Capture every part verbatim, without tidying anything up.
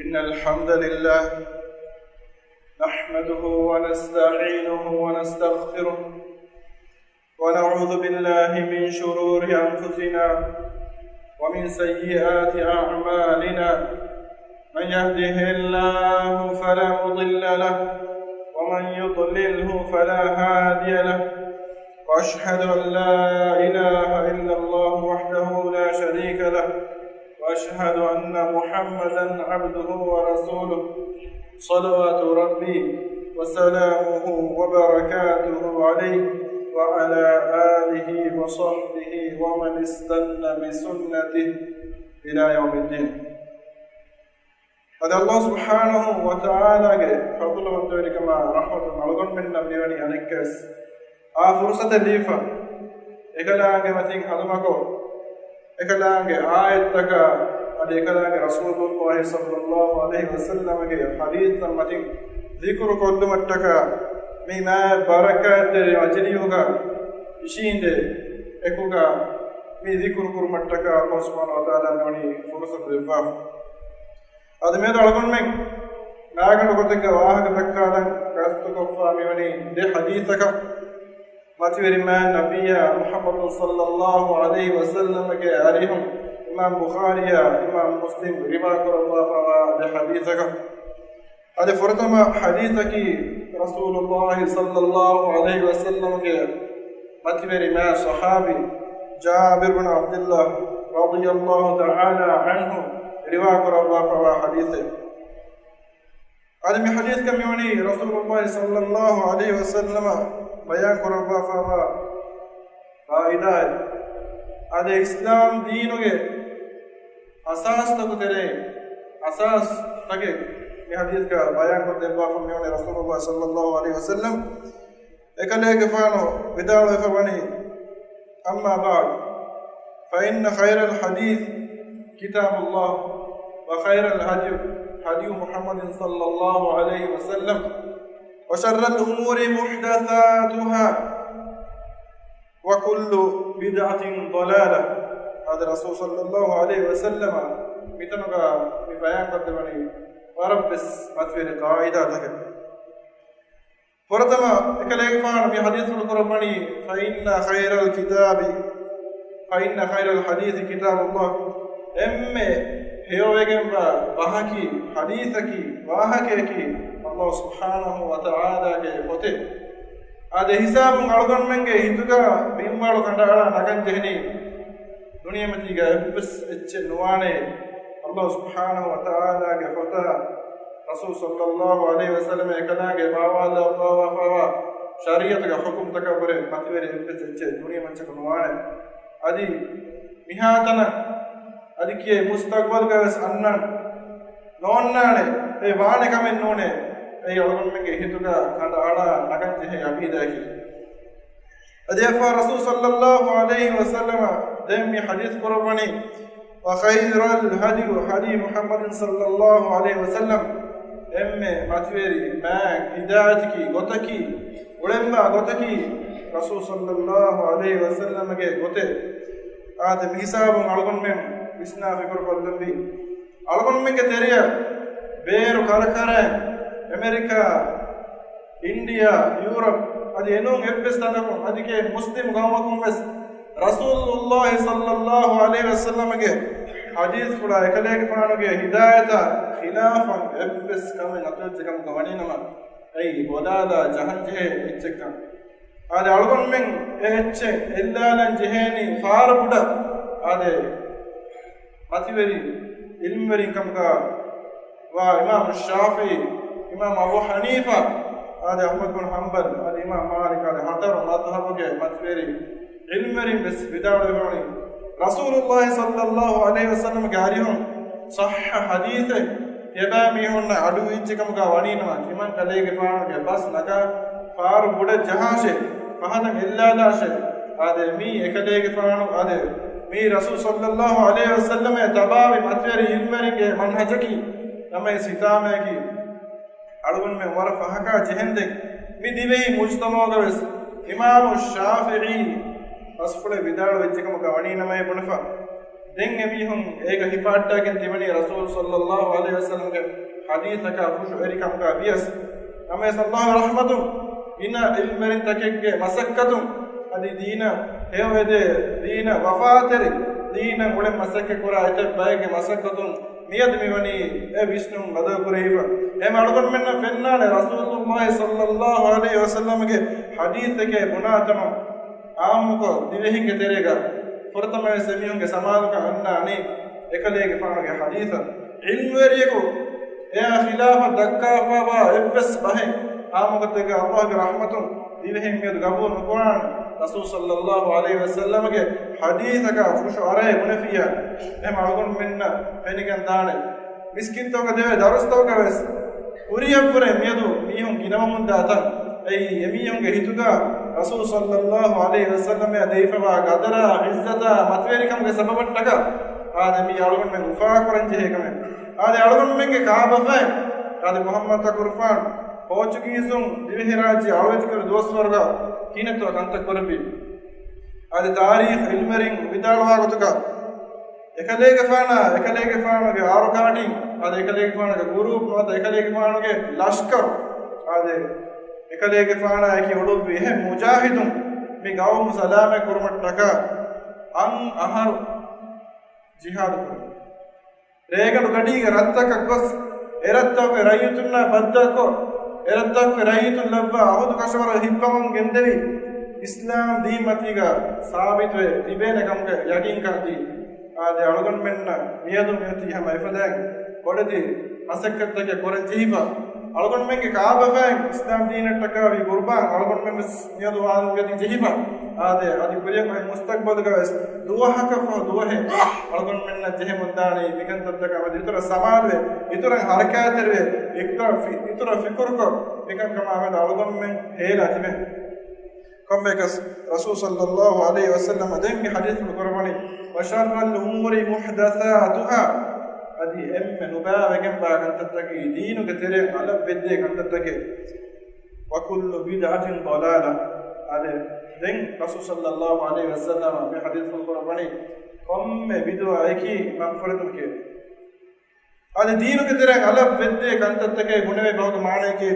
إن الحمد لله نحمده ونستعينه ونستغفره، ونعوذ بالله من شرور أنفسنا ومن سيئات أعمالنا. من يهده الله فلا مضل له، ومن يضلله فلا هادي له. وأشهد أن لا إله إلا الله وحده لا شريك له، وأشهد أن محمدا عبده ورسوله، صلوات ربي وسلامه وبركاته عليه وعلى آله وصحبه ومن استن بسنته إلى يوم الدين. އަދި ﷲ ސުބްޙާނަހޫ ވަތަޢާލާގެ ފަޟުލުވަންތަވެރިކަމާ ރަޙްމަތުން އަޅުގަނޑުމެންނަށް މިވަނީ އަނެއްކަސް އާ ފުރުޞަތެއް ލިބިފަ، އެކަލާނގެ މަތިން ހަނދުމަކޮށް، އެކަލާނގެ އާޔަތްތަކާ އަދި އެކަލާނގެ ރަސޫލުﷲ ޞައްލަﷲ ޢަލައިހި ވަސައްލަމަގެ ޙަދީޘްތައް މަތިން ޛިކުރު ކޮށްލުމަށްޓަކާ، މި މާތް ބަރަކާތްތެރި މަޖިލީހުގަ އިށީނދެ އެކުގަ މި ޛިކުރު ކުރުމަށްޓަކާ ﷲ ސުބްޙާނަހޫ ވަތަޢާލާ މިވަނީ ފުރުޞަތު ދެއްވާފަ. އަދި މިއަދު އަޅުގަނޑުމެން މާގަނޑު ގޮތެއްގެ ވާހަކަ ދައްކާލަން ގަސްތުކޮށްފަ މިވަނީ ދެ ޙަދީޘަކަށް. މަތިވެރި މާތް ނަބިއްޔާ މުޙައްމަދު ޞައްލަﷲ ޢަލައިހި ވަސައްލަމަގެ އަރިހުން އިމާމް ބުޚާރީއާ އިމާމް މުސްލިމް ރިވާކުރައްވާފައިވާ ދެ ޙަދީޘަކަށް. އަދި ފުރަތަމަ ޙަދީޘަކީ ރަސޫލުﷲ ޞައްލަﷲ ޢަލައިހި ވަސައްލަމަގެ މަތިވެރި މާތް ޞަޙާބީ ޖާބިރު ބިން ޢަބްދިއްލާހް ރަޟިޔަﷲ ތަޢާލާ ޢަންހު ރިވާކުރައްވާފައިވާ ޙަދީޘެއް. އަދި މި ޙަދީޘްގަ މިވަނީ ރަސޫލުﷲ ޞައްލަﷲ ޢަލައިހި ވަސައްލަމަ ބަޔާން ކުރައްވާފައިވާ ޤާޢިދާއެއް. އަދި އިސްލާމް ދީނުގެ އަސާސްތަކު ތެރެއިން އަސާސްތަކެއް މި ޙަދީޘްގަ ބަޔާންކޮށް ދެއްވާފަ މިވަނީ ރަސޫލުﷲ ޞައްލަﷲ ޢަލައިހި ވަސައްލަމް. އެކަލޭގެފާނު ވިދާޅުވެފަ ވަނީ، أما بعد، فإن خير الحديث كتاب الله، وخير الهدي هدي محمد صلى الله عليه وسلم، وشر الأمور محدثاتها، وكل بدعة ضلالة. އާދެ، ރަސޫލު ޞައްލަﷲ ޢަލައިހި ވަސައްލަމަ މިތަނުގަ މި ބަޔާންކޮށްދެވަނީ ވަރަށްވެސް މަތިވެރި ޤާޢިދާތަކެއް. ފުރަތަމަ އެކަލޭގެފާނު މި ޙަދީޘްފުޅު ކުރައްވަނީ، فإن خير الكتاب، فإن خير الحديث كتاب الله. އެންމެ ހެޔޮވެގެންވާ ބަހަކީ، ޙަދީޘަކީ، ވާހަކަޔަކީ، ﷲ ސުބްޙާނަހޫ ވަތަޢާލާގެ ފޮތެއް. އާދެ، ހިސާބުން އަޅުގަނޑުމެންގެ ހިތުގަ ބިންވަޅު ކަނޑައަޅާ ނަގަން ޖެހެނީ، ދުނިޔެމަތީގަ އެއްވެސް އެއްޗެއް ނުވާނެ، ﷲ ސުބްޙާނަހޫ ވަތަޢާލާގެ ފޮތާ، ރަސޫލު ޞައްލަﷲ ޢަލައިހި ވަސައްލަމަ އެކަލާނގެ ބާވާލައްވާފައިވާ ޝަރީޢަތުގެ ޙުކުމްތަކަށްވުރެ މަތިވެރި އެއްވެސް އެއްޗެއް ދުނިޔެމައްޗަކު ނުވާނެ. އަދި މިހާތަނަށް އަދި ކިޔޭ މުސްތަޤްބަލްގަވެސް އަންނަން ނޯންނާނެ، އެ ވާނެ ކަމެއް ނޫނޭ. އެއީ އަޅުގަނޑުމެންގެ ހިތުގަ ކަނޑައަޅާ ނަގަންޖެހޭ ޢަޤީދާއަކީ. އަދި އެއަށްފަހު ރަސޫލު ޞައްލަﷲ ޢަލައިހި ވަސައްލަމަ ދެން މި ޙަދީޘް ކުރައްވަނީ، وخير الهدي هدي محمد صلى الله عليه وسلم. އެންމެ މަތިވެރި މާތް ހިދާޔަތަކީ ގޮތަކީ، އުޅެންވާ ގޮތަކީ، ރަސޫލު ޞައްލަﷲ ޢަލައިހި ވަސައްލަމަގެ ގޮތެއް. އާދެ، މިހިސާބުން އަޅުގަނޑުމެން ވިސްނާ ފިކުރުކޮށްލަންވީ، އަޅުގަނޑުމެންގެ ތެރެއަށް ބޭރު ކަރަކަރައިން އެމެރިކާ، އިންޑިއާ، ޔޫރަޕް އަދި އެނޫން އެއްވެސް ތަނަކުން އަދި ކިޔޭ މުސްލިމް ޤައުމަކުން ވެސް ރަސޫލުﷲ ޞައްލަﷲ ޢަލައިހި ވަސައްލަމަގެ ޙަދީޘްފުޅާ އެކަލޭގެފާނުގެ ހިދާޔަތާ ޚިލާފަށް އެއްވެސް ކަމެއް އަތުވެއްޖެ ކަމުގަ ވަނީނަމަ، އެއީ ބޮލާލާ ޖަހަންޖެހޭ އެއްޗެއްކަން. އާދެ، އަޅުގަނޑުމެން އެ އެއްޗެއް އެއްލާލަން ޖެހޭނީ ފާރު ބުޑަށް. އާދެ، މަތިވެރި ޢިލްމުވެރިން ކަމުގަ ވާ އިމާމު ޝާފިޢީ، އިމާމު އަބޫ ޙަނީފާ، އާދެ، އަޙްމަދު ބިން ޙަންބަލް، އަދި އިމާމު މާލިކް، އާދެ، ހަތަރު މަޛްހަބުގެ މަތިވެރި ޢިލްމުވެރިން ވެސް ވިދާޅުވެފަވަނީ، ރަސޫލުﷲ ޞައްލަﷲ ޢަލައިހި ވަސައްލަމަގެ އަރިހުން ޞައްޙަ ޙަދީޘެއް ތިޔަބައިމީހުންނަށް އަޑުއިވިއްޖެ ކަމުގަ ވަނީނަމަ، ތިމަން ކަލޭގެފާނުގެ ބަސް ނަގާ ފާރު ބުޑަށް ޖަހާށޭ، ފަހަތަށް އެއްލާލާށޭ. އާދެ، މީ އެކަލޭގެފާނު، އާދެ، މީ ރަސޫލު ޞައްލަﷲ ޢަލައިހި ވަސައްލަމަށް ތަބާވި މަތިވެރި ޢިލްމުވެރިންގެ މަންހަޖަކީ، ނަމަވެސް ހިތާމައަކީ، އަޅުގަނޑުމެން ވަރަށް ފަހަކާ ޖެހެންދެން މި ދިވެހި މުޖްތަމަޢުގަވެސް އިމާމު ޝާފިޢީ ބަސްފުޅެއް ވިދާޅުވެއްޖެކަމުގަ ވަނީނަމައޭ ބުނެފަ، ދެން އެމީހުން އޭގަ ހިފާއްޓާގެން ތިބެނީ ރަސޫލު ޞައްލައްލާހު ޢަލައިހި ވަސައްލަމްގެ ޙަދީޘަކާ ފުށު އެރިކަމުގަ ވިޔަސް. ނަމަވެސް ﷲ ގެ ރަޙްމަތުން ގިނަ ޢިލްމުވެރިންތަކެއްގެ މަސައްކަތުން އަދި ދީނަށް ހެޔޮއެދޭ، ދީނަށް ވަފާތެރި، ދީނަށް އުޅެން މަސައްކަތް ކުރާ އެތައް ބައެއްގެ މަސައްކަތުން މިއަދު މިވަނީ އެ ވިސްނުން ބަދަލުކުރެވިފަ. އެހެން އަޅުގަނޑުމެންނަށް ފެންނާނެ ރަސޫލުﷲ ޞައްލައްލާހު ޢަލައިހި ވަސައްލަމްގެ ޙަދީޘެކޭ ބުނާތަނަށް ޢާއްމުކޮށް ދިވެހިންގެ ތެރޭގަ ފުރަތަމަވެސް އެމީހުންގެ ސަމާލުކަން އަންނާނީ އެކަލޭގެފާނުގެ ޙަދީޘަށް. ޢިލްމުވެރިޔަކު އެއާ ޚިލާފަށް ދައްކާފައިވާ އެއްވެސް ބަހެއް އާއްމުގޮތެއްގަ ﷲ ގެ ރަޙްމަތުން ދިވެހިން މިއަދު ގަބޫލު ނުކުރާނެ. ރަސޫލު ޞައްލައްލާހު ޢަލައިހި ވަސައްލަމްގެ ޙަދީޘަކާ ފުށު އަރައެއް ބުނެފިއްޔާ، އެހެން އަޅުގަނޑުމެންނަށް ފެނިގެން ދާނެ. މިސްކިތްތަކުގަ ދެވޭ ދަރުސްތަކުގަ ވެސް ކުރިއަށްވުރެ މިއަދު މީހުން ގިނަވަމުންދާ ތަން. އެއީ، އެމީހުންގެ ހިތުގަ ރަސޫލު ޞައްލައްލާހު ޢަލައިހި ވަސައްލަމައަށް ދެވިފައިވާ ގަދަރާ، ޢިއްޒަތާ، މަތިވެރިކަމުގެ ސަބަބަށްޓަކާ އާދެ، މީ އަޅުގަނޑުމެން އުފާކުރަން ޖެހޭ ކަމެއް. އާދެ، އަޅުގަނޑުމެންގެ ކާބަފައިން އާދެ، މުޙައްމަދު ތަކުރުފާން ޕޯޗުގީޒުން ދިވެހިރާއްޖެ އަޅުވެތިކުރި ދުވަސްވަރުގަ ކިހިނެއްތޯ ކަންތައް ކުރެއްވީ؟ އާދެ، ތާރީޚު ޢިލްމުވެރިން ވިދާޅުވާ ގޮތުގަ، އެކަލޭގެފާނާ، އެކަލޭގެފާނުގެ އާރުކާޓިން، އަދި އެކަލޭގެފާނުގެ ގުރޫޕް ނުވަތަ އެކަލޭގެފާނުގެ ލަޝްކަރު، އާދެ، އެކަލޭގެފާނާއެކީ އުޅުއްވި އެހެން މުޖާހިދުން މި ގައުމު ސަލާމަތް ކުރުމަށްޓަކާ އަށް އަހަރު ޖިހާދު ކުރި. ރޭގަނޑު ގަޑީގެ ރަށްތަކަށް ގޮސް، އެ ރަށްތަކުގެ ރައްޔިތުންނާ ބައްދަލުކޮށް، އެ ރަށްތަކުގެ ރައްޔިތުން ލައްވާ އަހުދު ކަށަވަރު ހިއްޕަވަން ގެންދެވި، އިސްލާމް ދީންމަތީގަ ސާބިތުވެ ތިބޭނެ ކަމުގެ ޔަގީންކަން ދީ. އާދެ، އަޅުގަނޑުމެންނަށް މިއަދު މިއޮތީ ހަމަ އެފަދައިން ބޮޑެތި މަސައްކަތްތަކެއް ކުރަން ޖެހިފަ. އަޅުގަނޑުމެންގެ ކާބަފައިން އިސްލާމް ދީނަށްޓަކާ ވީ ގުރުބާން އަޅުގަނޑުމެން ވެސް މިއަދު ވާން ގަތި ޖެހިފަ. އާދެ، އަދި ކުރިއަށް އޮތް މުސްތަގްބަލުގަ ވެސް ދުވަހަކަށްފަހު ދުވަހެއް އަޅުގަނޑުމެންނަށް ޖެހެމުންދާނީ މިކަންތައްތަކާ މެދު އިތުރަށް ސަމާލުވެ، އިތުރަށް ހަރަކާތްތެރިވެ، އިތުރަށް ފި-، އިތުރަށް ފިކުރުކޮށް، މިކަންކަމާ މެދު އަޅުގަނޑުމެން ހޭލާ ތިބެން. ކޮންމެއަކަސް ރަސޫލު ޞައްލައްލާހު ޢަލައިހި ވަސައްލަމަ ދެން މި ޙަދީޘްފުޅު ކުރައްވަނީ، "وشر الأمور محدثاتها." އަދި އެންމެ ނުބައިވެގެންވާ ކަންތައްތަކީ ދީނުގެ ތެރެއިން އަލަށް ވެއްދޭ ކަންތައްތަކެއް. "وكل بدعة ضلالة." އާދެ، ދެން ރަސޫލު ޞައްލައްލާހު ޢަލައިހި ވަސައްލަމަ މި ޙަދީޘްފުޅު ކުރައްވަނީ، ކޮންމެ ބިދުޢައަކީ މަގުފުރެތުމެކޭ. އަދި ދީނުގެ ތެރެއިން އަލަށް ވެއްދޭ ކަންތައްތަކޭ ބުނެވޭ ބަހުގެ މާނަޔަކީ،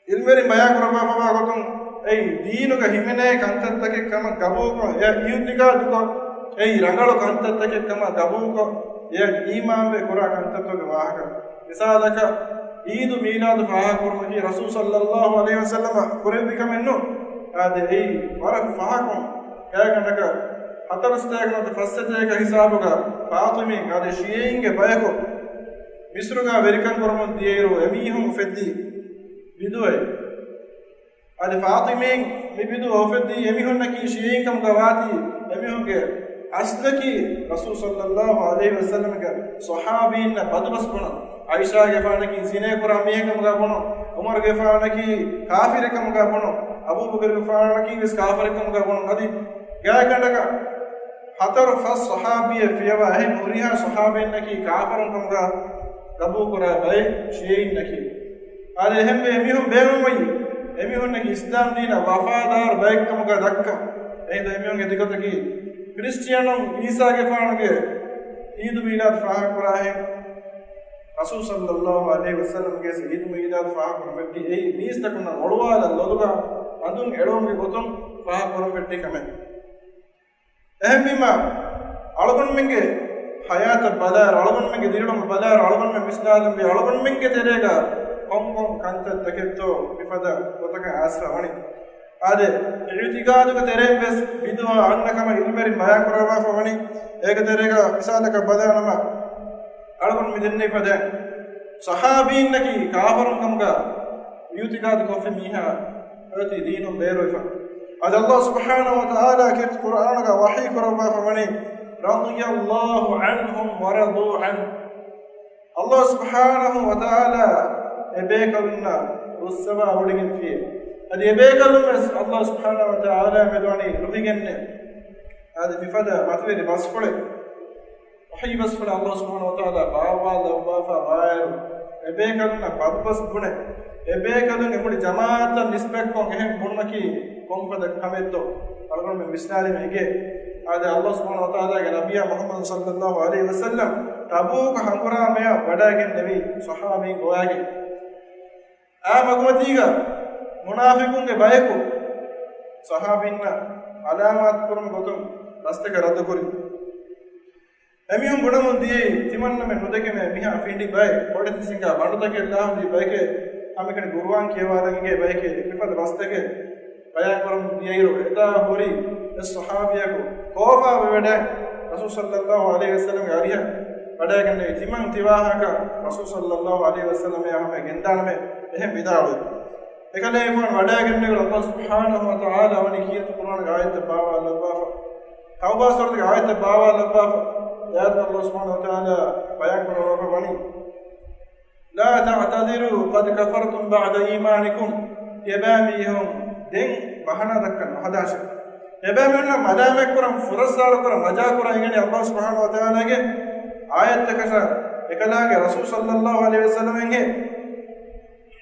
ޢިލްމުވެރިން ބަޔާން ކުރައްވާފައިވާ ގޮތުން، އެއީ ދީނުގަ ހިމެނޭ ކަންތައްތަކެއް ކަމަށް ގަބޫލުކޮށް، އެއަށް އިޢުތިޤާދުކޮށް، އެއީ ރަނގަޅު ކަންތައްތަކެއް ކަމަށް ގަބޫލުކޮށް، އެއަށް އީމާންވެ ކުރާ ކަންތައްތަކުގެ ވާހަކަ. މިސާލަކަށް، ޢީދު މީލާދު ފާހަގަކުރުމަކީ ރަސޫލު ޞައްލައްލާހު ޢަލައިހި ވަސައްލަމަ ކުރެއްވި ކަމެއް ނޫން. އާދެ، އެއީ ވަރަށް ފަހަކުން ގާތްގަނޑަކަށް ހަތަރު ސަތޭކަ ނުވަތަ ފަސް ސަތޭކަ ހިސާބުގަ ފާޠިމީން އާދެ، ޝިޔަޢީންގެ ބަޔަކު މިޞްރުގަ ވެރިކަން ކުރަމުން ދިޔައިރު އެމީހުން އުފެއްދީ ބިދުޢައެއް. އަދި ފާޠިމީން މި ބިދުޢަ އުފެއްދީ އެމީހުންނަކީ ޝިޔަޢީން ކަމުގަ ވާތީ، އެމީހުންގެ އަސްލަކީ ރަސޫލު ޞައްލައްލާހު ޢަލައިހި ވަސައްލަމްގެ ޞަޙާބީންނަށް ބަދުބަސް ބުނުން. ޢާއިޝާގެފާނަކީ ޒިނޭ ކުރާ މީހެއް ކަމުގަ ބުނުން، ޢުމަރުގެފާނަކީ ކާފިރެއް ކަމުގަ ބުނުން، އަބޫބަކުރުގެފާނަކީ ވެސް ކާފިރެއް ކަމުގަ ބުނުން. އަދި ގާތްގަނޑަކަށް ހަތަރު ފަސް ޞަޙާބީއެއް ފިޔަވާ އެހެން ހުރިހާ ޞަޙާބީންނަކީ ކާފަރުން ކަމުގަ ގަބޫލުކުރާ ބައެއް ޝިޔަޢީންނަކީ. އާދެ، އެހެންވެ އެމީހުން ބޭނުންވައްޔި، އެމީހުންނަކީ އިސްލާމް ދީނަށް ވަފާދާރު ބައެއް ކަމުގަ ދައްކަން. އެހިނދު އެމީހުންގެ ދިގޮތަކީ ކްރިސްޓިއަނުން ޢީސާގެފާނުގެ ޢީދު މީލާދު ފާހަގަކުރާހެން ރަސޫލު ޞައްލައްލާހު ޢަލައިހި ވަސައްލަމްގެ ޢީދު މީލާދު ފާހަގަކުރަން ފެއްޓީ އެއީ މީސްތަކުންނަށް އޮޅުވާލަން ލޮލުގަ އަނދުން އެޅުމުގެ ގޮތުން ފާހަގަކުރަން ފެއްޓި ކަމެއް. އެހެންވީމަ، އަޅުގަނޑުމެންގެ ޙަޔާތަށް ބަލާއިރު، އަޅުގަނޑުމެންގެ ދިރިއުޅުމަށް ބަލާއިރު، އަޅުގަނޑުމެން ވިސްނާލަންވީ އަޅުގަނޑުމެންގެ ތެރޭގަ ކޮންކޮން ކަންތައްތަކެއްތޯ މިފަދަ ގޮތަކަށް އައިސްފަ ވަނީ. އާދެ، އިޢުތިޤާދުގެ ތެރެއިން ވެސް ބިދުޢަ އަންނަ ކަމަށް ޢިލްމުވެރިން ބަޔާން ކުރައްވާފަ ވަނީ. އޭގެ ތެރޭގަ މިސާލަކަށް ބަލާނަމަ، އަޅުގަނޑު މި ދެންނެވިފަދައިން ޞަޙާބީންނަކީ ކާފަރުން ކަމުގަ އިޢުތިޤާދު ކޮށްފި މީހާ އޮތީ ދީނުން ބޭރުވެފަ. އަދި ﷲ ސުބްޙާނަހޫ ވަތަޢާލާ ކީރިތި ޤުރްއާނުގަ ވަޙީ ކުރައްވާފަ ވަނީ، "رضي الله عنهم ورضوا عنه." ﷲ ސުބްޙާނަހޫ ވަތަޢާލާ އެބޭކަލުންނަށް ރުއްސަވާ ވޮޑިގެންފިއޭ. އަދި އެބޭކަލުން ވެސް ﷲ ސުބްޙާނަހޫ ވަތަޢާލާ މެދުވަނީ ރުހިގެންނޭ. އަދި މިފަދަ މަތިވެރި ބަސްފުޅެއް ވަޙީ ބަސްފުޅެއް ﷲ ސުބްޙާނަހޫ ވަތަޢާލާ ބާއްވާލައްވާފަ ވާއިރު، އެބޭކަލުންނަށް ބަދުބަސް ބުނެ، އެބޭކަލުންގެ މުޅި ޖަމާޢަތަށް ނިސްބަތްކޮށް އެހެން ބުނުމަކީ ކޮންފަދަ ކަމެއްތޯ؟ އަޅުގަނޑުމެން ވިސްނާލީމަ އެނގޭ. އާދެ، ﷲ ސުބްޙާނަހޫ ވަތަޢާލާގެ ނަބިއްޔާ މުޙައްމަދު ޞައްލައްލާހު ޢަލައިހި ވަސައްލަމް ތަބޫކު ހަނގުރާމަޔަށް ވަޑައިގެންނެވީ ޞަޙާބީން ގޮވާގެން. އާ މަގުމަތީގަ މުނާފިޤުންގެ ބަޔަކު ޞަޙާބީންނަށް އަލާމާތު ކުރުމުގެ ގޮތުން ބަސްތަކެއް ރައްދުކުރި. އެމީހުން ބުނަމުން ދިޔައީ، ތިމަންނަމެން ނުދެކެމޭ މިހާ ފިނޑި ބައެއް، ބޮޑެތި ސިނގާ ބަނޑުތަކެއް ލާހުދީ ބަޔެކޭ، ހަމައެކަނި ޤުރުއާން ކިޔަވާލަން އިނގޭ ބަޔެކޭ، އެފަދަ ބަސްތަކެއް ބަޔާންކުރަމުން ދިޔައިރު، އެތާ ހުރި އެއް ޞަޙާބީއަކު ކޯފާވެވަޑައި، ރަސޫލު ޞައްލައްލާހު ޢަލައިހި ވަސައްލަމްގެ އަރިހަށް ވަޑައިގެންނެވި، ތިމަން ތިވާހަކަ ރަސޫލު ޞައްލައްލާހު ޢަލައިހި ވަސައްލަމްއާ ހަމަޔަށް ގެންދާނަމޭ، އެހެން ވިދާޅުވި. އެކަލޭގެފާނު ވަޑައިގެންނެވި، ﷲ ސުބްޙާނަހޫ ވަތަޢާލާ ވަނީ ކީރިތި ޤުރުއާނުގެ އާޔަތްތައް ބާވާލައްވާފަ. ތައުބާ ސޫރަތުގެ އާޔަތްތައް ބާވާލައްވާފަ. އެއާޔަތު ﷲ ސުބްޙާނަހޫ ވަތަޢާލާ ބަޔާންކުރައްވާފަ ވަނީ، لا تعتذروا قد كفرتم بعد إيمانكم. ތިޔަބައިމީހުން ދެން ބަހަނާ ދައްކަން ނުހަދާށެވެ. ތިޔަބައިމީހުންނަށް މަލާމަތް ކުރަން، ފުރައްސާރަ ކުރަން، މަޖާކުރަން އިނގޭނީ ﷲ ސުބްޙާނަހޫ ވަތަޢާލާގެ އާޔަތްތަކަށާ، އެކަލާނގެ ރަސޫލު ޞައްލައްލާހު ޢަލައިހި ވަސައްލަމަށްހެން.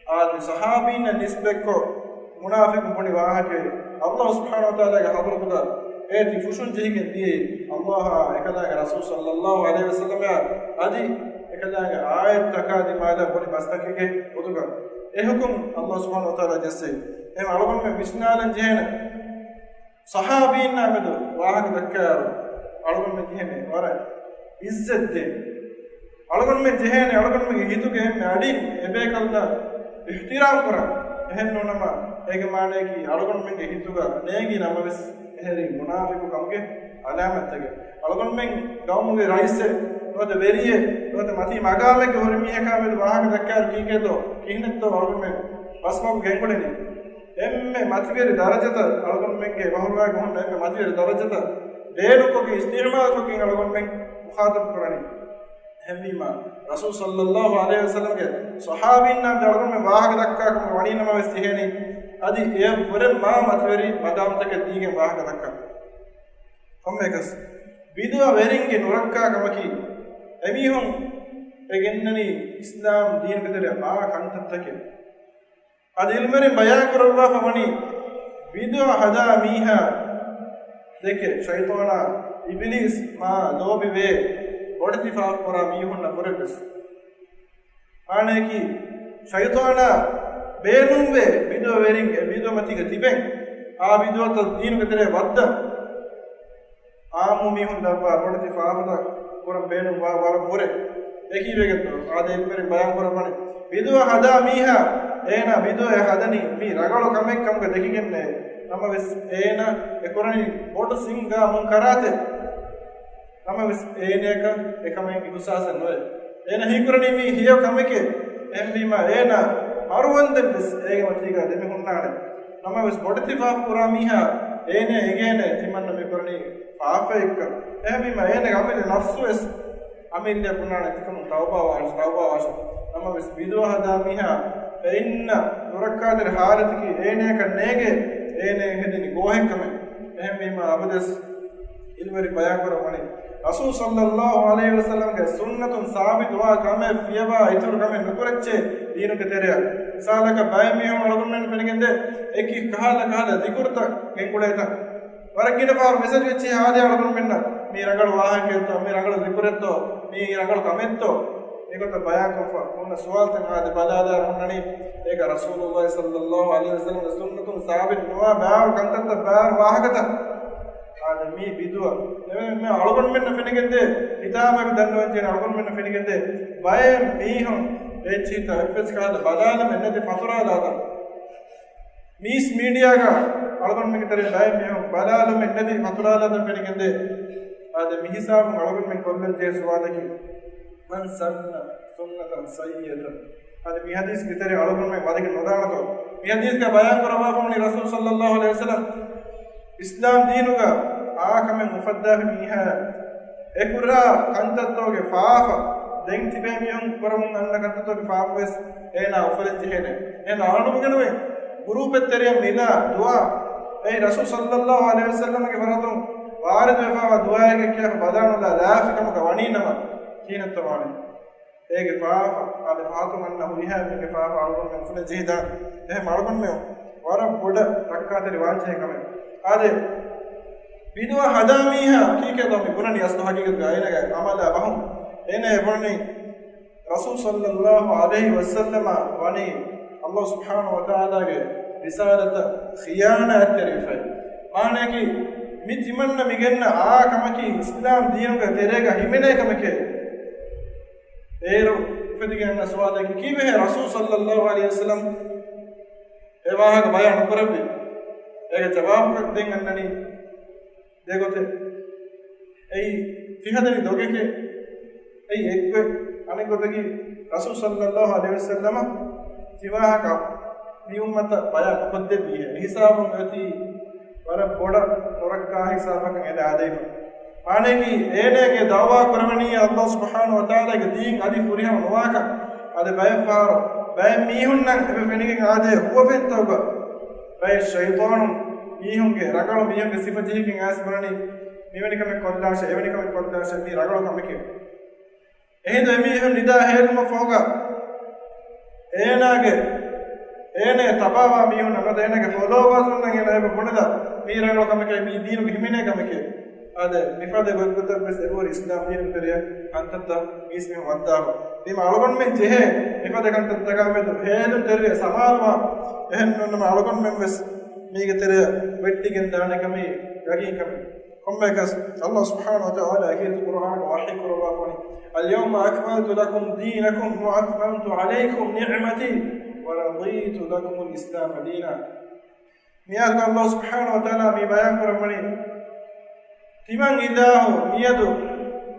އާދެ، ޞަޙާބީންނަށް ނިސްބަތްކޮށް މުނާފިޤުން ބުނި ވާހަކައެއް، ﷲ ސުބްޙާނަހޫ ވަތަޢާލާގެ ޙަޟްރަތުގަ އޭތި ފުށުން ޖެހިގެން ދިޔައީ، ﷲއާ އެކަލާނގެ ރަސޫލު ޞައްލައްލާހު ޢަލައިހި ވަސައްލަމައާ އަދި އެކަލާނގެ އާޔަތްތަކާ ދިމާލަށް ބުނި ބަސްތަކެއްގެ ގޮތުގަ އެ ޙުކުމް ﷲ ސުބްޙާނަހޫ ވަތަޢާލާ ޖެއްސެވި. އެހެން އަޅުގަނޑުމެން ވިސްނާލަން ޖެހޭނެ، ޞަޙާބީންނާ މެދު ވާހަކަ ދައްކާއިރު، އަޅުގަނޑުމެން ޖެހޭނެ ވަރަށް ޢިއްޒަތް ދޭން. އަޅުގަނޑުމެން ޖެހޭނެ އަޅުގަނޑުމެންގެ ހިތުގެ އެންމެ އަޑިން އެބޭކަލުންނަށް އިޙްތިރާމް ކުރަން. އެހެން ނޫނަމަ، އޭގެ މާނައަކީ އަޅުގަނޑުމެންގެ ހިތުގަ ނޭނގި ނަމަވެސް އެހެރީ މުނާފިޤު ކަމުގެ އަލާމަތްތަކެއް. އަޅުގަނޑުމެން ގައުމުގެ ރައީސެއް ނުވަތަ ވެރިއެއް ނުވަތަ މަތީ މަގާމެއްގެ ހުރި މީހަކާ މެދު ވާހަކަ ދައްކާއިރު ކީކޭތޯ، ކިހިނެއްތޯ އަޅުގަނޑުމެން ބަސްމަގު ގެންގުޅެނީ؟ އެންމެ މަތިވެރި ދަރަޖަތައް، އަޅުގަނޑުމެންގެ ބަހުރުވައިގަ ހުންނަ އެންމެ މަތިވެރި ދަރަޖަތައް ބޭނުންކޮށްގެން އިސްތިޢުމާލުކޮށްގެން އަޅުގަނޑުމެން މުޚާޠަބު ކުރަނީ. އެހެންވީމާ، ރަސޫލު ޞައްލައްލާހު ޢަލައިހި ވަސައްލަމްގެ ޞަޙާބީންނާ މެދު އަޅުގަނޑުމެން ވާހަކަ ދައްކާ ކަމަށް ވަނީ ނަމަވެސް ޖެހޭނީ، އަދި އެއަށްވުރެ މާ މަތިވެރި މަގާމްތަކެއް ދީގެން ވާހަކަ ދައްކަން. ކޮންމެއަކަސް، ބިދުޢަ ވެރިންގެ ނުރައްކާ ކަމަކީ، އެމީހުން އެ ގެންނަނީ އިސްލާމް ދީނުގެ ތެރެއަށް އާ ކަންތައްތަކެއް. އަދި ޢިލްމުވެރިން ބަޔާން ކުރައްވާފަ ވަނީ، ބިދުޢަ ހަދާ މީހާ ދެކެ ޝައިޠާނާ އިބިލީސް މާ ލޯބިވޭ ބޮޑެތި ފާފަ ކުރާ މީހުންނަށް ވުރެ ވެސް. މާނައަކީ، ޝައިޠާނާ ބޭނުންވޭ ބިދުޢަވެރިން އެ ބިދުޢަމަތީގަ ތިބެން، އާ ބިދުޢަތައް ދީނުގެ ތެރޭ ވައްދަން. ޢާއްމު މީހުން ދައްވާ ބޮޑެތި ފާފަތައް ކުރަން ބޭނުންވާ ވަރަށް ވުރެ. އެ ކީއްވެގެންތޯ؟ އާދެ، ޢިލްމުވެރިން ބަޔާން ކުރައްވަނީ، ބިދުޢަ ހަދާ މީހާ، އޭނާ ބިދުޢައެއް ހަދަނީ މީ ރަނގަޅު ކަމެއް ކަމުގަ ދެކިގެންނޭ. ނަމަވެސް އޭނާ އެ ކުރަނީ ބޮޑު ސިނގާ މުންކަރާތެއް. ނަމަވެސް އޭނަޔަކަށް އެކަމެއް އިޙުސާސެއް ނުވޭ. އޭނަ ހީކުރަނީ މީ ހެޔޮ ކަމެކޭ. އެހެންވީމާ އޭނާ މަރުވަންދެން ވެސް އޭގެ މަތީގަ ދެމި ހުންނާނެ. ނަމަވެސް ބޮޑެތި ފާފަ ކުރާ މީހާ އޭނަ އެނގޭނެ ތިމަންނަ މި ކުރަނީ ފާފައެއްކަން. އެހެންވީމާ އޭނަގެ އަމިއްލަ ނަފްސު ވެސް އަމިއްލަ ބުނާނެ ތިކަމުން ތައުބާ ވާށި، ތައުބާ ވާށި. ނަމަވެސް ބިދުޢަ ހަދާ މީހާ އެ އިންނަ ނުރައްކާތެރި ޙާލަތަކީ އޭނަޔަކަށް ނޭނގޭ، އޭނަ ހެދެނީ ގޯހެއްކަމެއް. އެހެންވީމާ އަބަދުވެސް ޢިލްމުވެރިން ބަޔާން ކުރައްވަނީ، ރަސޫލު ޞައްލައްލާހު ޢަލައިހި ވަސައްލަމްގެ ސުންނަތުން ސާބިތުވާ ކަމެއް ފިޔަވާ އިތުރު ކަމެއް ނުކުރައްޗޭ ދީނުގެ ތެރެއަށް. މިސާލަކަށް ބައެއް މީހުން އަޅުގަނޑުމެން ފެނިގެންދޭ އެކި ކަހަލަ ކަހަލަ ޒިކުރުތައް ގެންގުޅޭތަން. ވަރަށް ގިނަ ފަހަރު މެސެޖް ވެއްޖެ ހާދަ އަޅުގަނޑުމެންނަށް، މީ ރަނގަޅު ވާހަކައެއްތޯ، މީ ރަނގަޅު ޒިކުރެއްތޯ، މީ ރަނގަޅު ކަމެއްތޯ. އެގޮތަށް ބަޔާންކޮށްފަ ހުންނަ ސުވާލުތައް އާދެ ބަލާލާ ހުންނަނީ، އޭގަ ރަސޫލުﷲ ޞައްލައްލާހު ޢަލައިހި ވަސައްލަމްގެ ސުންނަތުން ސާބިތު ނުވާ ބާރު ކަންތައްތައް ބާރު ވާހަކަތައް. އާދެ މީ ބިދުޢަ. އެ، މެ އަޅުގަނޑުމެންނަށް ފެނިގެންދޭ، ހިތާމައަކަށް ދަންނަވަންޖެހޭނެ އަޅުގަނޑުމެންނަށް ފެނިގެންދޭ، ބައެއް މީހުން އެއްޗިހިތައް އެއްވެސް ކަހަލަ ބަލާލަމެއް ނެތި ފަތުރާލާތަން. މީސް މީޑިއާގަ އަޅުގަނޑުމެންގެ ތެރެއިން ބައެއް މީހުން ބަލާލަމެއް ނެތި ފަތުރާލާތަން ފެނިގެންދޭ. އާދެ މިހިސާބުން އަޅުގަނޑުމެން ކޮށްލަންޖެހޭ ސުވާލަކީ، من سن سنة سيئة. އަދި މި ޙަދީޘްގެ ތެރެއަށް އަޅުގަނޑުމެން ވަދެގެން ނުދާނެތޯ؟ މި ޙަދީޘްގަ ބަޔާން ކުރައްވާފަވަނީ ރަސޫލު ޞައްލައްލާހު ޢަލައިހި ވަސައްލަމް އިސްލާމް ދީނުގަ އާ ކަމެއް އުފައްދާފި މީހާ އެކުރާ ކަންތައްތަކުގެ ފާފަ، ދެން ތިބޭ މީހުން ކުރަމުން އަންނަ ކަންތައްތަކުގެ ފާފަވެސް އޭނާ އުފަލެއް ޖެހޭނެ. އޭނާ އަޅުގަނޑުމެންގެ ނުވެ ގުރޫޕެއް ތެރެއަށް މިލާ ދުޢާ، އެއީ ރަސޫލު ޞައްލައްލާހު ޢަލައިހި ވަސައްލަމްގެ ފަރާތުން ވާރިދުވެފައިވާ ދުޢާއެއްގެ ކިޔާފަ ބަލާނުލާ ލާފި ކަމަކަށް ވަނީ ނަމަ، ކިހިނެއްތޯ ވާނީ؟ އޭގެ ފާފަ، އާދެ ފަހަތުން އަންނަ ހުރިހާ މީގެ ފާފަ އަޅުގަނޑުމެން އުފުލެއް ޖެހިދާނެ. އެހެން އަޅުގަނޑުމެން ވަރަށް ބޮޑަށް ރައްކާތެރި ވާންޖެހޭ ކަމެއް. އާދެ، ބިދުޢަ ހަދާ މީހާ ކީކޭތޯ މި ބުނަނީ އަސްލު ހަގީގަތުގަ އޭނާގެ ޢަމަލާ ބަހުން؟ އޭނާ ބުނަނީ ރަސޫލު ޞައްލައްލާހު ޢަލައިހި ވަސައްލަމަ ވަނީ ﷲ ސުބްޙާނަހު ވަތަޢާލާގެ ރިސާލަތަށް ޚިޔާނާތްތެރިވެފައި. މާނަޔަކީ މި ތިމަންނަ މި ގެންނަ އާ ކަމަކީ އިސްލާމް ދީނުގެ ތެރޭގަ ހިމެނޭ ކަމެކޭ. އޭރު އުފެދިގެން އަންނަ ސުވާލަކީ، ކީއްވެހޭ ރަސޫލު ޞައްލައްލާހު ޢަލައިހި ވަސައްލަމް އެ ވާހަކަ ބަޔާން ނުކުރެއްވީ؟ އޭގެ ޖަވާބު ދެން އަންނަނީ ދެގޮތެއް. އެއީ ފިހަދަނި ލޮގެކޭ. އެއީ އެއްގޮތް. އަނެއްގޮތަކީ ރަސޫލު ޞައްލައްލާހު ޢަލައިހި ވަސައްލަމަ ތިވާހަކަ މި އުއްމަތަށް ބަޔާން ނުކޮށްދެއްވީހޭ. އެ ހިސާބުން އޮތީ ވަރަށް ބޮޑަށް ނުރައްކާ ހިސާބަކަށް އެނގާދެވިފަ. މާނަޔަކީ އޭނާގެ ދަޢުވާ ކުރެވެނީ ﷲ ސުބްޙާނަހު ވަތަޢާލާގެ ދީން އަދި ފުރިހަމަ ނުވާކަން. އަދި ބައެއް ފަހަރު ބައެއް މީހުންނަށް އެބަ ފެނިގެން އާދޭ ހުވަފެންތައް ބައެއް ޝައިޠާނުން މީހުންގެ ރަނގަޅު މީހުންގެ ސިފަ ޖެހިގެން އައިސް ބުނަނީ މިވެނި ކަމެއް ކޮށްލާށޭ، އެވެނި ކަމެއް ކޮށްލާށޭ، މީ ރަނގަޅު ކަމެކޭ. އެހިނދު އެމީހުން ނިދާ ހޭލުމަށް ފަހުގަ އޭނާގެ، އޭނާ ތަބާވާ މީހުންނަށް ނުވަތަ އޭނާގެ ފޮލޯވާސް އުންނަން އޭނާ އެބަ ބުނެލާ މީ ރަނގަޅު ކަމެކޭ، މީ ދީނުގެ ހިމެނޭ ކަމެކޭ. އާދެ، މިފަދަ ގޮތްގޮތަށް ވެސް އެބަހުރި އިސްލާމް ދީނުގެ ތެރެއަށް ކަންތައްތައް މީސްމީހުން ވައްދާފަ. ވީމާ އަޅުގަނޑުމެން ޖެހޭ މިފަދަ ކަންތައްތަކާ މެދު ހޭލުންތެރިވެ ސަމާލުވާ. އެހެން ނޫންނަމަ އަޅުގަނޑުމެން ވެސް މީގެ ތެރެއަށް ވެއްޓިގެން ދާނެ ކަމީ ޔަގީން ކަމެއް. ކޮންމެއަކަސް ﷲ ސުބްޙާނަހު ވަތަޢާލާ އެކީ ޤުރްއާނުގަ ވަޙީ ކުރައްވާފަވަނީ، اليوم أكملت لكم دينكم وأتممت عليكم نعمتي ورضيت لكم الإسلام دينا. މިއާޔަތުގަ ﷲ ސުބްޙާނަހު ވަތަޢާލާ މި ބަޔާން ކުރައްވަނީ، ތިމަން އިލާހު މިއަދު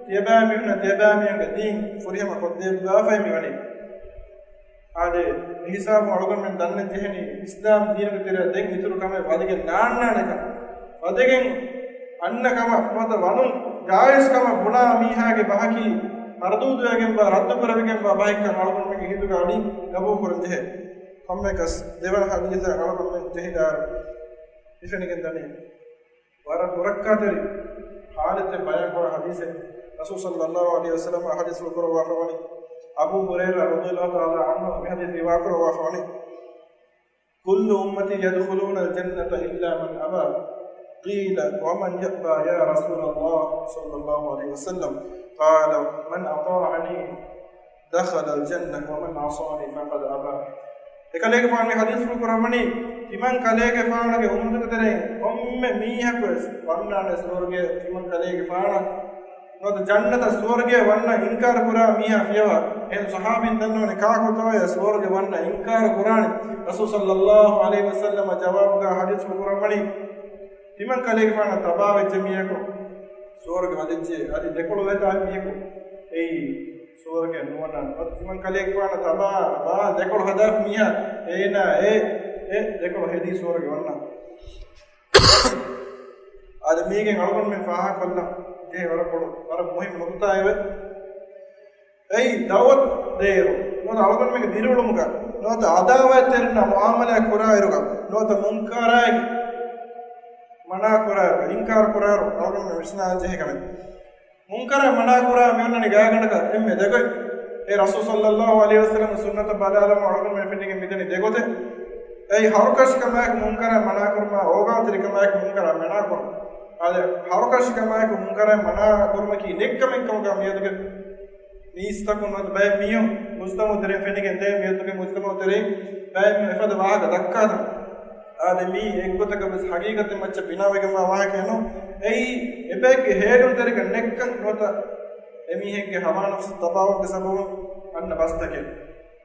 ތިޔަބައިމީހުންނަށް ތިޔަބައިމީހުންގެ ދީން ފުރިހަމަ ކޮށްދެއްވާފައި މިވަނީ. އާދެ، އެހިސާބުން އަޅުގަނޑުމެން ދަންނަން ޖެހެނީ، އިސްލާމް ދީނުގެ ތެރެއަށް ދެން އިތުރު ކަމެއް ވަދެގެން ނާންނާނެކަން. ވަދެގެން އަންނަ ކަމަށް ނުވަތަ ވަނުން ޖާއިޒް ކަމަށް ބުނާ މީހާގެ ބަހަކީ މަރުދޫދުވެގެންވާ، ރައްދު ކުރެވިގެންވާ ބަހެއްކަން އަޅުގަނޑުމެންގެ ހިތުގަ އަޑި ގަބޫލު ކުރަން ޖެހޭ. ކޮންމެއަކަސް ދެވަނަ ޙަދީޘަށް އަޅުގަނޑުމެން ޖެހިދާއިރު މި ފެނިގެން ދަނީ ވަރަށް ނުރައްކާތެރި ޙާލަތެއް ބަޔާންކުރާ ޙަދީޘެއް. ރަސޫލު ޞައްލައްލާހު ޢަލައިހި ވަސައްލަމަ ޙަދީޘް ކުރައްވާފަވަނީ، އަބޫ ހުރައިރާ ރަޟިޔައްލާހު ތަޢާލާ ޢަންހު މި ޙަދީޘް ރިވާކުރައްވާފަވަނީ، كل أمتي يدخلون الجنة إلا من أبى، قيل ومن يأبى يا رسول الله صلى الله عليه وسلم؟ قال من أطاعني دخل الجنة ومن عصاني فقد أبى. އެކަލޭގެފާނު މި ޙަދީޘްފުޅު ކުރައްވަނީ، ތިމަން ކަލޭގެފާނުގެ އުއްމަތުގެ ތެރެއިން ކޮންމެ މީހަކުވެސް ވަންނާނެ ސުވަރުގެ ތިމަން ކަލޭގެފާނަށް ނުވަތަ ޖަންނަތަށް ސުވަރުގެ ވަންނަ އިންކާރު ކުރާ މީހާ ފިޔަވާ. އެހެން ޞަޙާބީން ދަންނަވަނީ ކާކުތޯއޭ ސުވަރުގެ ވަންނަ އިންކާރު ކުރާނީ؟ ރަސޫލު ޞައްލައްލާހު ޢަލައިހި ވަސައްލަމަ ޖަވާބުގަ ޙަދީޘްފުޅު ކުރައްވަނީ، ތިމަން ކަލޭގެފާނަށް ތަބާވެއްޖެ މީހަކު ސުވަރުގެ ވަދެއްޖެ، އަދި ދެކޮޅު ވޭތާ މީހަކު އެއީ ސުވަރުގެ ނުވަނަ. ތިމަން ކަލޭގެފާނަށް ތަބާ ވާ ދެކޮޅު ހަދާފި މީހާ އޭނާ އެ، އެ ދެކޮޅު ހެދީ ސުވަރުގެ ވަންނަ. އާދެ، މީގެން އަޅުގަނޑުމެން ފާހަގަކޮށްލަން ޖެހޭ ވަރަށް ބޮޑު، ވަރަށް މުހިއްމު ނުކުތާއެވެ. އެއީ ދަޢުވަތު ދޭއިރު، ނުވަތަ އަޅުގަނޑުމެންގެ ދިރިއުޅުމުގަ، ނުވަތަ ޢަދާވާތްތެރިންނާ މުޢާމަލާތް ކުރާއިރުގަ، ނުވަތަ މުންކަރާތް މަނާ ކުރާއިރުގަ، އިންކާރު ކުރާއިރު އަޅުގަނޑުމެން ވިސްނާލަން ޖެހޭ ކަމެއް. މުންކަރާތް މަނާ ކުރާ މި އޮންނަނީ ގާތްގަނޑަކަށް އެންމެ ދެގޮތް. އެ ރަސޫލު ޞައްލައްލާހު ޢަލައިހި ވަސައްލަމަ ސުންނަތަށް ބަލާލަމާ އަޅުގަނޑުމެން ފެނިގެން މިދަނީ ދެގޮތެއް. އެއީ ހަރުކަށިކަމާއެކު މުންކަރާތް މަނާކުރުމާ، އޯގާތެރިކަމާއެކު މުންކަރާތް މަނާކުރުން. އާދެ، ހަރުކަށިކަމާއެކު މުންކަރާތް މަނާކުރުމަކީ ނެއްކަމެއްކަމުގަ މިއަދުގެ މީސްތަކުން ނުވަތަ ބައެއް މީހުން މުޖްތަމަޢު ތެރެއިން ފެނިގެން ދޭ، މިއަދުގެ މުޖްތަމަޢު ތެރެއިން ބައެއް މީހުން އެފަދަ ވާހަކަ ދައްކާތަން. އާދެ، މީ އެއްގޮތަކަށް ވެސް ހަގީގަތެއް މައްޗަށް ބިނާވެގެންވާ ވާހަކައެއް ނޫން. އެއީ އެބައެއްގެ ހޭލުންތެރިކަން ނެއްކަން ނުވަތަ އެމީހެއްގެ ހަވާ ނަފްސު ތަބާވުމުގެ ސަބަބުން އަންނަ ބަސްތަކެއް.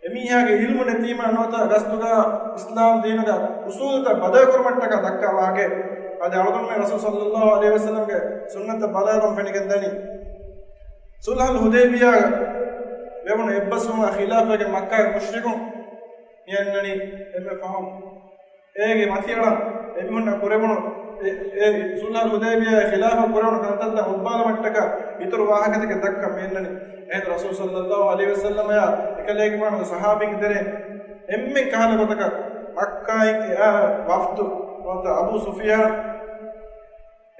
އެމީހާގެ ޢިލްމު ނެތީމާ ނުވަތަ ގަސްތުގަ އިސްލާމް ދީނުގަ އުޞޫލުތައް ބަދަލުކުރުމަށްޓަކާ ދައްކާ ވާހަކައެއް. އާދެ، އަޅުގަނޑުމެން ރަސޫލު ޞައްލައްލާހު ޢަލައިހި ވަސައްލަމްގެ ސުންނަތަށް ބަލާލުން ފެނިގެން ދަނީ. ޞުލްޙުލް ޙުދައިބިޔާ ވެވުނު އެއްބަސްވުމާ ޚިލާފަށް މައްކާގެ މުޝްރިކުން މި އަންނަނީ އެންމެ ފަހުން އޭގެ މަތިއަޅަން އެމީހުންނަށް ކުރެވުނު އެ، އެ ޞުލްޙުލް ޙުދައިބިޔާއާ ޚިލާފަށް ކުރެވުނު ކަންތައްތައް އޮއްބާލުމަށްޓަކާ އިތުރު ވާހަކަތަކެއް ދައްކަން މި އަންނަނީ. އެހިނދު ރަސޫލު ޞައްލައްލާހު ޢަލައިހި ވަސައްލަމައާ އެކަލޭގެފާނުގެ ޞަޙާބީންގެ ތެރެއިން އެންމެން ކަހަލަ ގޮތަކަށް މައްކާއިން އެއާ ވަފްދު ނުވަތަ އަބޫ ސުފިޔާން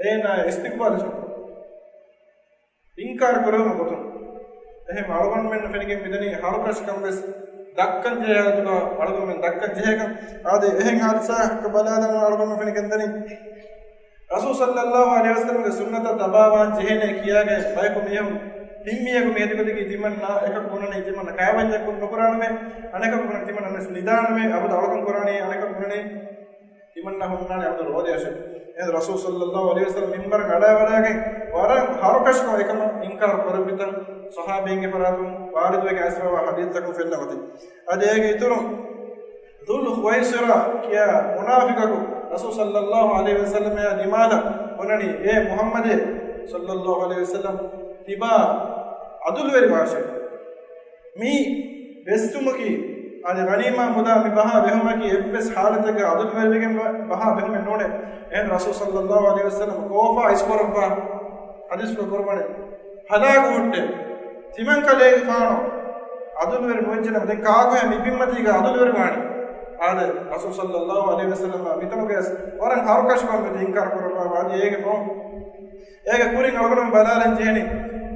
އޭނާ އިސްތިޤްބާލު ކުރުން. އިންކާރު ކުރެވުނު ގޮތުން. އެހެން އަޅުގަނޑުމެންނަށް ފެނިގެން މިދަނީ ހަރުކަށިކަން ވެސް ދައްކަން ޖެހޭ ހާލަތުގަ އަޅުގަނޑުމެން ދައްކަން ޖެހޭކަން. އާދެ، އެހެން ހާދިސާއަކަށް ބަލާލަން އަޅުގަނޑުމެން ފެނިގެން ދަނީ ރަސޫލު ޞައްލައްލާހު ޢަލައިހި ވަސައްލަމްގެ ސުންނަތަށް ތަބާވާން ޖެހޭނެ ކިޔާގެން ބަޔަކު މީހުން ހިންމިޔަކު މި އެދިގޮތަކީ ތިމަންނާ އެކަކު ބުނަނީ ތިމަންނަ ކާވެންޏަކުން ނުކުރާނަމޭ، އަނެކަކު ބުނަނީ ތިމަންނަ ނިދާނަމޭ، އަބަދު އަޅުކަން ކުރާނީ އަނެކަކު ބުނަނީ ތިމަންނަ ހުންނާނެ އަބަދު ރޯދަޔަށޭ. އެހެން ރަސޫލު ޞައްލައްލާހު ޢަލައިހި ވަސައްލަމް މިންބަރަށް އަޑާވަޑާގެން ވަރަށް ހަރުކަށިކޮށް އެކަމަށް އިންކާރު ކުރެއްވިތަން ޞަޙާބީންގެ ފަރާތުން ވާރިދުވެގެން އައިސްފައިވާ ޙަދީޘްތަކުން ފެންނަ ގޮތެއް. އަދި އޭގެ އިތުރުން ޛުލް ޚުވައިޞިރާ ކިޔާ މުނާފިޤަކު ރަސޫލު ޞައްލައްލާހު ޢަލައިހި ވަސައްލަމްއާ ދިމާލަށް ބުނަނީ، އޭ މުޙައްމަދޭ ޞައްލައްލާހު ޢަލައިހި ވަސައްލަމް، ތިބާ ޢަދުލުވެރި ވާށޭ. މި ބެއްސުމަކީ، އަދި ޣަނީމާ މުދާ މި ބަހާ ބެހުމަކީ އެއްވެސް ޙާލަތެއްގަ ޢަދުލުވެރިވެގެން ބަ-، ބަހާ ބެހުމެއް ނޫނޭ. އެހެން ރަސޫލު ޞައްލައްލާހު ޢަލައިހި ވަސައްލަމް ކޯފާ އިސްކުރައްވާ ޙަދީޘްފުޅު ކުރައްވަނީ. ހަލާކު ހުއްޓޭ. ތިމަންކަލޭގެފާނު ޢަދުލުވެރި ނުވެއްޖެނަމަ ދެން ކާކުހޭ މި ބިންމަތީގަ ޢަދުލުވެރި ވާނީ؟ އާދެ، ރަސޫލު ޞައްލައްލާހު ޢަލައިހި ވަސައްލަމް މިތަނުގައި ވަރަށް ހަރުކަށިކޮށް މި އިންކާރު ކުރައްވާ އަދި އޭގެ ފަހުން އޭގެ ކުރިން އަޅުގަނޑުމެން ބަލާލަން ޖެހެނީ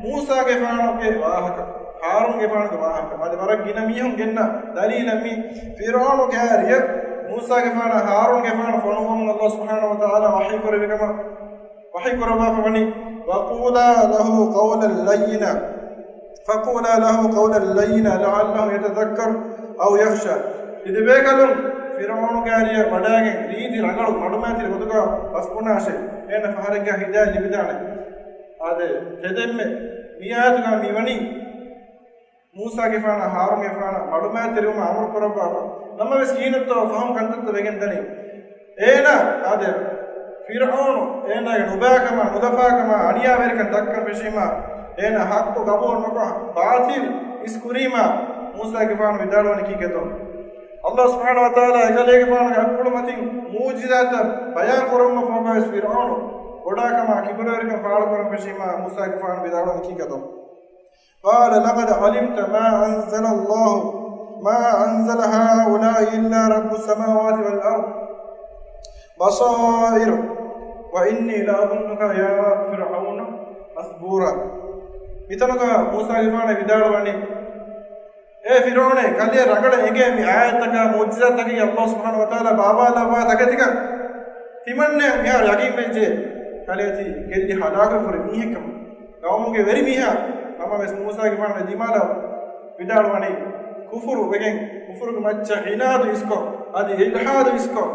މޫސާގެފާނުގެ ވާހަކަ، ހާރޫންގެފާނުގެ ވާހަކަ. އަދި ވަރަށް ގިނަ މީހުން ގެންނަ ދަލީލަށް މި ފިރްޢައުނުގެ ރިޔަ މޫސާގެފާނާ ހާރޫންގެފާނު ފޮނުއްވަމުން ﷲ ސުބްޙާނަހޫ ވަތަޢާލާ ވަޙީ ކުރެއްވި ކަމަށް، ވަޙީ ކުރައްވާފަ ވަނީ، وَقُولَا لَهُ قَوْلًا لَيِّنًا. فَقُولَا لَهُ قَوْلًا لَيِّنًا لَعَلَّهُ يَتَذَكَّرُ أَوْ يَخْشَىٰ. ތިދެބޭކަލުން ފިރްޢައުނުގެ ރިޔަ ވަޑާގެން ރީތި ރަނގަޅު މަޑުމައިތިރި ގޮތުގަ ބަސް ބުނާށޭ. އޭނަ ފަހަރެއްގަ ހިދާޔަތް ލިބިދާނެ. އާދެ، ތެދެއްމެ މި އާޔަތުގަ މި ވަނީ މޫސާގެފާނާ ހާރޫންގެފާނާ މަޑުމައިތިރިވުމަށް އަމުރު ކުރައްވާފަ. ނަމަވެސް ކިހިނެއްތޯ ފަހުން ކަންތައްތައް ވެގެން ދަނީ. އޭނާ އާދެ، ފިރްޢައުނު އޭނާގެ ނުބައިކަމާ، ނުލަފާކަމާ، އަނިޔާވެރިކަން ދައްކަން ފެށީމާ، އޭނާ ޙައްޤު ގަބޫލު ނުކޮށް، ބާޠިލް އިސްކުރީމާ، މޫސާގެފާނު ވިދާޅުވަނީ ކީކޭތޯ؟ ﷲ ސުބްޙާނަހޫ ވަތަޢާލާ އެކަލޭގެފާނުގެ އަތްޕުޅުމަތިން މުޢުޖިޒާތައް ބަޔާން ކުރައްވުމަށް ފަހުގަވެސް ފިރްޢައުނު ބޮޑާކަމާ ކިބުރުވެރިކަން ފާޅުކުރަން ފެށީމާ، މޫސާގެފާނު ވިދާޅުވަނީ ކީކޭތޯ؟ قَالَ لَقَدْ عَلِمْتَ مَا أَنزَلَ اللَّهُ، مَا أَنزَلَ هَٰؤُلَاءِ إِلَّا رَبُّ السَّمَاوَاتِ وَالْأَرْضِ بَصَائِرَ وَإِنِّي لَأَظُنُّكَ يَا فِرْعَوْنُ مَثْبُورًا. މިތަނުގަ މޫސާގެފާނު ވިދާޅުވަނީ، އޭ ފިރްޢައުނޭ، ކަލޭ ރަނގަޅަށް އެނގޭ މި އާޔަތްތަކާ މުޢުޖިޒާތަކީ ﷲ ސުބްޙާނަހޫ ވަތަޢާލާ ބާވާލައްވާ ތަކެތިކަން. ތިމަންނައަށް މިހާރު ޔަޤީން ވެއްޖެ، ކަލޭ ތި ގެއްލި ހަލާކުވެފަ ހުރި މީހެއްކަމަށް. ޤައުމުގެ ވެރިމީހާ. ނަމަވެސް މޫސާގެފާނު ދިމާލަށް ވިދާޅުވަނީ ކުފުރު ވެގެން، ކުފުރުގެ މައްޗަށް ޢިނާދު އިސްކޮށް، އަދި އިލްޙާދު އިސްކޮށް،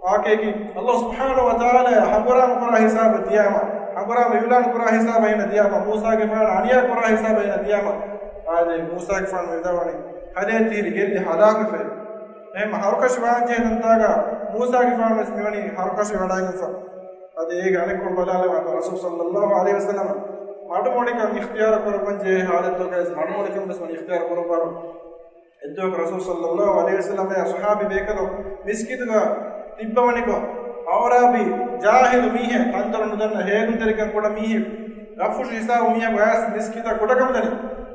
އާކޭކި ﷲ ސުބްޙާނަހޫ ވަތަޢާލާ ހަނގުރާމަ ކުރާ ހިސާބަށް ދިޔާމަ، ހަނގުރާމަ އިޢުލާން ކުރާ ހިސާބަށް އޭނަ ދިޔާމަ، މޫސާގެފާނަށް އަނިޔާ ކުރާ ހިސާބަށް އޭނަ ދިޔާމަ، އާދެ، މޫސާގެފާނު ވިދާޅުވަނީ ކަލޭ ތި ގެއްލި ހަލާކުވެފަ. އެހެން ހަރުކަށި ވާންޖެހޭ ތަންތާގަ މޫސާގެފާނު ވެސް މިވަނީ ހަރުކަށި ވަޑައިގެންފަ. އަދި އޭގެ އަނެއްކޮޅު ބަލާލަމާ، ރަސޫލު ޞައްލައްލާހު ޢަލައިހި ވަސައްލަމަ މަޑުމޮޅިކަން އިޚްތިޔާރު ކުރައްވަންޖެހޭ ޙާލަތްތަކުގައި ވެސް މަޑުމޮޅިކަން ވެސް ވަނީ އިޚްތިޔާރު ކުރައްވާފަ. އެއްދުވަހަކު ރަސޫލު ޞައްލައްލާހު ޢަލައިހި ވަސައްލަމާ ޞަޙާބީ ބޭކަލުން މިސްކިތުގަ ތިއްބަވަނިކޮށް، އަޢުރާބީ ޖާހިލު މީހެއް، ތަންތަނު ނުދަންނަ ހޭލުންތެރިކަން ކުޑަ މީހެއް، ރަފުށު ހިސާބު މީހަކު އައިސް މިސްކިތަށް ކުޑަކަމުދަނީ.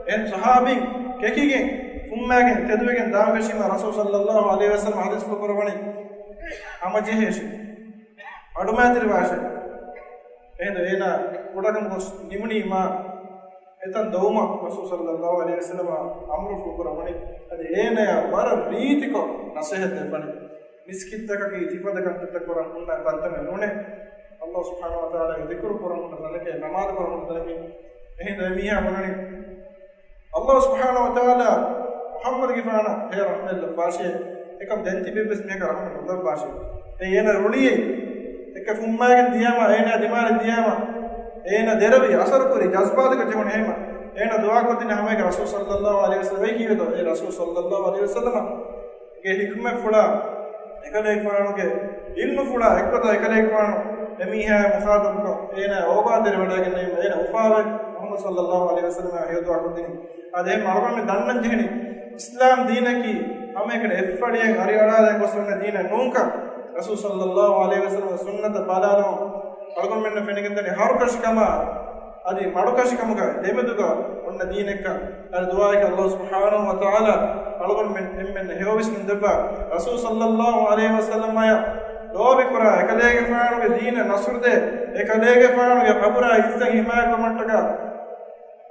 އެހެން ޞަޙާބީން ކެކިގެން ފުއްމާގެން ތެދުވެގެން ދާން ފެށީމާ، ރަސޫލު ޞައްލައްލާހު ޢަލައިހި ވަސައްލަމަ ޙަދީޘްފުޅު ކުރައްވަނީ ހަމަޖެހޭށޭ. މަޑުމައިތިރިވާށޭ. އެހިނދު އޭނާ ކުޑަކަމު ގޮސް ނިމުނީމާ، އެތަން ދޮވުމަށް ރަސޫލު ޞައްލައްލާހު ޢަލައިހި ވަސައްލަމަ އަމުރުފުޅު ކުރައްވަނީ. އަދި އޭނަޔާ ވަރަށް ރީތިކޮށް ނަޞޭޙަތް ދެއްވަނީ. މިސްކިތްތަކަކީ ތިފަދަ ކަންތައްތައް ކުރަން ހުންނަ ތަންތަނެއް ނޫނޭ. ﷲ ސުބްޙާނަހޫ ވަތަޢާލާގެ ޛިކުރު ކުރަން ހުންނަ ތަނެކޭ، ނަމާދު ކުރަން ހުންނަ ތަނެކޭ. އެހިނދު އެމީހާ ބުނަނީ، ﷲ ސުބްޙާނަހޫ ވަތަޢާލާ މުޙައްމަދުގެފާނަށް ހެޔޮ ރަޙްމަތް ލައްވާށޭ. އެކަމް ދެން ތިބެއްވެސް މީހަކަށް ރަޙްމަތް ނުލައްވާށޭ. އެ އޭނަ ރުޅިއެއް އެކަ ފުއްމާގެން ދިޔާމަ، އޭނަ ދިމާލަށް ދިޔާމަ، އޭނަ ދެރަވި އަސަރުކުރި ޖަޒްބާތަކަށް ޖެހުނު ހޭމަ، އޭނަ ދުޢާ ކޮށްދިން ހަމައެކަ ރަސޫލު ޞައްލައްލާހު ޢަލައިހި ވަސައްލަމަ ކީވެތޯ؟ އޭ ރަސޫލު ޞައްލައްލާހު ޢަލައިހި ވަސައްލަމަ ގެ ޙިކްމަތްފުޅާ، އެކަލޭގެފާނުގެ ޢިލްމުފުޅާ އެއްގޮތަށް އެކަލޭގެފާނު އެމީހާ މުޚާޠަބުކޮށް، އޭނާ އޯގާތެރިވަޑައިގެންނެވީމަ، އޭނާ އުފާވެ، މުޙައްމަދު ޞައްލައްލާހު ޢަލައިހި ވަސައްލަމަ ހެޔޮދުޢާ ކޮށްދިނީ. އާދެ، އެހެން އަޅުގަނޑުމެން ދަންނަން ޖެހެނީ، އިސްލާމް ދީނަކީ ހަމައެކަނި އެއްފަޅިއެއް އަރިއަޅާލަން ގޮސް އޮންނަ ދީނެއް ނޫންކަން. ރަސޫލު ޞައްލައްލާހު ޢަލައިހި ވަސައްލަމަ ސުންނަތަށް ބަލާލަމުން އަޅުގަނޑުމެންނަށް ފެނިގެންދަނީ ހަރުކަށިކަމާ އަދި މަޑުކަށިކަމުގަ ދެމެދުގަ އޮންނަ ދީނެއްކަން. އަދި ދުޢާއަކީ ﷲ ސުބްޙާނަހޫ ވަތަޢާލާ އަޅުގަނޑުމެން އެންމެން ހެޔޮވެސް މިން ދެއްވާ. ރަސޫލު ޞައްލައްލާހު ޢަލައިހި ވަސައްލަމައަށް ލޯބިކުރާ، އެކަލޭގެފާނުގެ ދީނަށް ނަޞްރުދޭ، އެކަލޭގެފާނުގެ ޤަބުރާ ޢިއްޒަތް ޙިމާޔަތްކުރުމަށްޓަކާ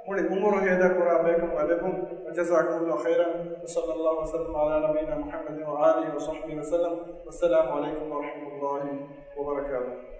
މުޅި އުމުރު ހޭދަކުރާ ބޭކަމުގަ ލެއްވުން. وجزاكم الله خيرا، وصلى الله وسلم على نبينا محمد وآله وصحبه وسلم. والسلام عليكم ورحمة الله وبركاته.